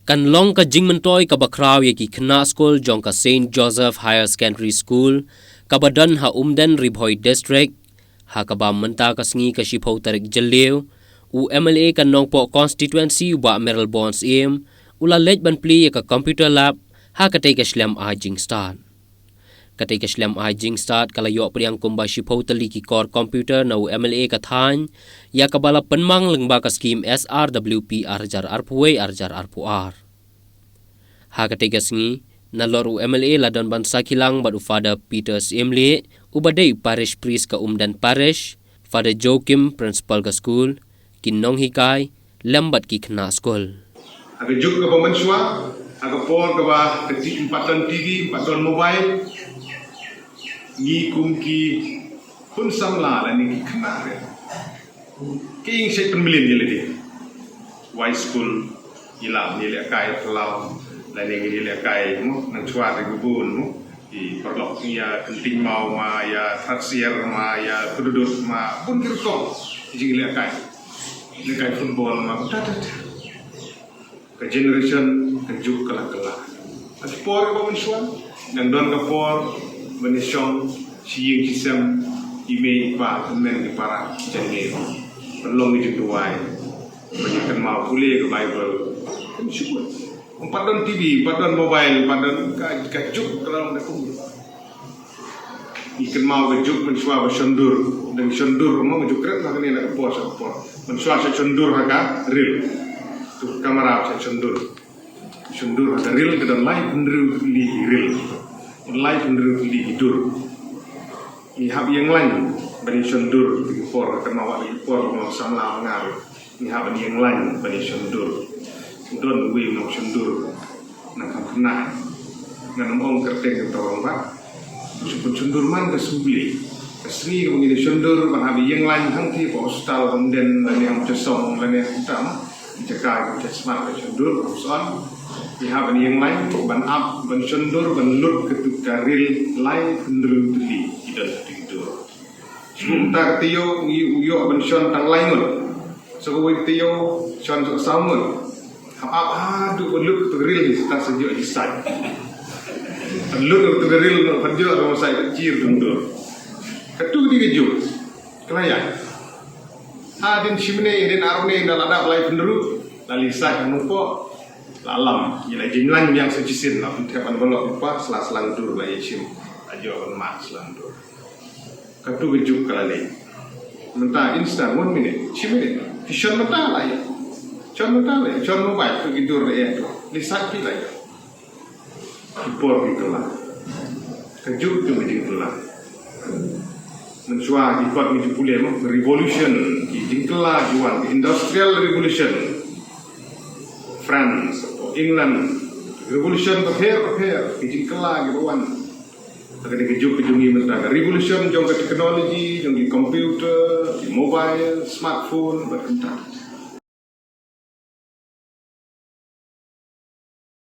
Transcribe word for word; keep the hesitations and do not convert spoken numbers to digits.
Kan long ka jingmyntoi kaba khraw ïa ki khynnah skul jong ka Saint Joseph Higher Secondary School, kaba don ha Umden, Ri Bhoi District, ha kaba mynta ka sngi ka shiphew tarik Jylliew, u M L A ka Nongpoh Constituency u Bah Mayralborn Syiem, u la leit ban plie ïa ka computer lab, ha katei ka shlem ai jingstad. Katei ka shlem ai jingstad ka la ïoh pdiang kumba shiphew tylli ki kor computer na u M L A ka thaiñ, ïa kaba la pynmang lyngba ka skhim S R W P ar hajar arphew wei ar hajar arphew ar. Ha katei ka sngi, nalor u M L A la don ban sakhi lang bad u Father Peter Syiemlieh, uba dei u Parish Priest ka Umden Parish, Father Joachim, Principal ka skul, ki nonghikai, lem bad ki khynnah skul. Ha ka juk kaba mynshuwa, ha ka por kaba ka ti-, ym pat don T V, ym pat don mobile, ngi kum ki khun samla lane ki khynnah ruh, ki ïeng shait pynmlien ïa lade. Wai skul, ngi lah ban ïalehkai phyllaw, lane ngi ïalehkai, mo, nang shuwa te ki bun, mo, ki paralok, ïa kynting maw ma, ïa thad siar ma, ïa kududut ma, bun ki rukom, ki jingïalehkai. Ïalehkai football ma, ta, ta, ta. Ka generation, ka juk ka la kylla. Ha ka por kaba mynshuwa, nang don ka por ban ïashong shi ïing shi sem, i mei i pa, i kmie i para, jong ngi. Ban long ki jingduwai, ban ïakynmaw pule ka Baibl. Kan shu. Ym pat don T V, ym pat don mobile, ym pat don, ka, ka juk ka la long da kumne. Ngi kynmaw ka juk mynshuwa ba shon dur, dang shon dur, mo, ka juk kret na kane na ka por sha ka por. Mynshuwa sha shon dur ha ka ril. Tu ka kamera sha shon dur. Shon dur ha ka ril ka don laiphew hynriew tylli ki ril. Laiphew hynriew tylli ki dur. Ngi hap ïeng lain ban ïashon dur, ki por, kynmaw wat ki por, mo, samla ma nga ruh. Ngi hap ban ïeng lain ban ïashon dur. Don uwei u nongshon dur na kham khynnah. Ngan ym ong kyrteng ka tawrong ba. Shu pynshon dur man ka shu blei. Ka sngi kaba ngin ïashon dur ban hap ïeng lain hangtei ha hospital, ha Umden lane ha Umchesong lane ha Umtam. Jaka ka jaka smat ka shon dur, ka son. Ngi hap ban ïeng lain ban ap ban shon dur ban lut katu ka ril laiphew hynriew tylli ki don katu ki dur. Shu mynta ka taïew ngi ïoh ban shon tang lai ngut. Sa kawei ka taïew shon sa saw ngut. Hap ap haduh ban lut katu ka ril, ta sa ïoh i sait. Ban lut katu ka ril ban ïoh ruh sa ïoh jir dum dur. Katu ka dei ka juk. Ka la ïaid. Hadien shi minit, hadien ar minit, da la dap laiphew hynriew, la leit sait ha Nongpoh, la lam, ngi la jinglan biang sa shisien, la pynthep envelope paper, sla sla dur la ïashim, la ïoh ban mad sla dur. Katu ka juk ka la leit. Mynta instant, one minute, shi minit, ki shon mynta la ïa. Shon mynta la ïa, shon mobile, tu ki dur la ïa tu. Leit sait ki la ïa. Ki por ki kylla. Ka juk tu ka jingkylla. Mynshuwa ki kot ngi ju pule mo, revolution, ki jingkylla ki wan, ki industrial revolution. France, England, revolution bapher bapher, ki jingkylla ki ba wan. Ka dei ka juk ka jong ngi mynta, ka revolution jong ka technology, jong ki computer, ki mobile, smartphone, bad kumta.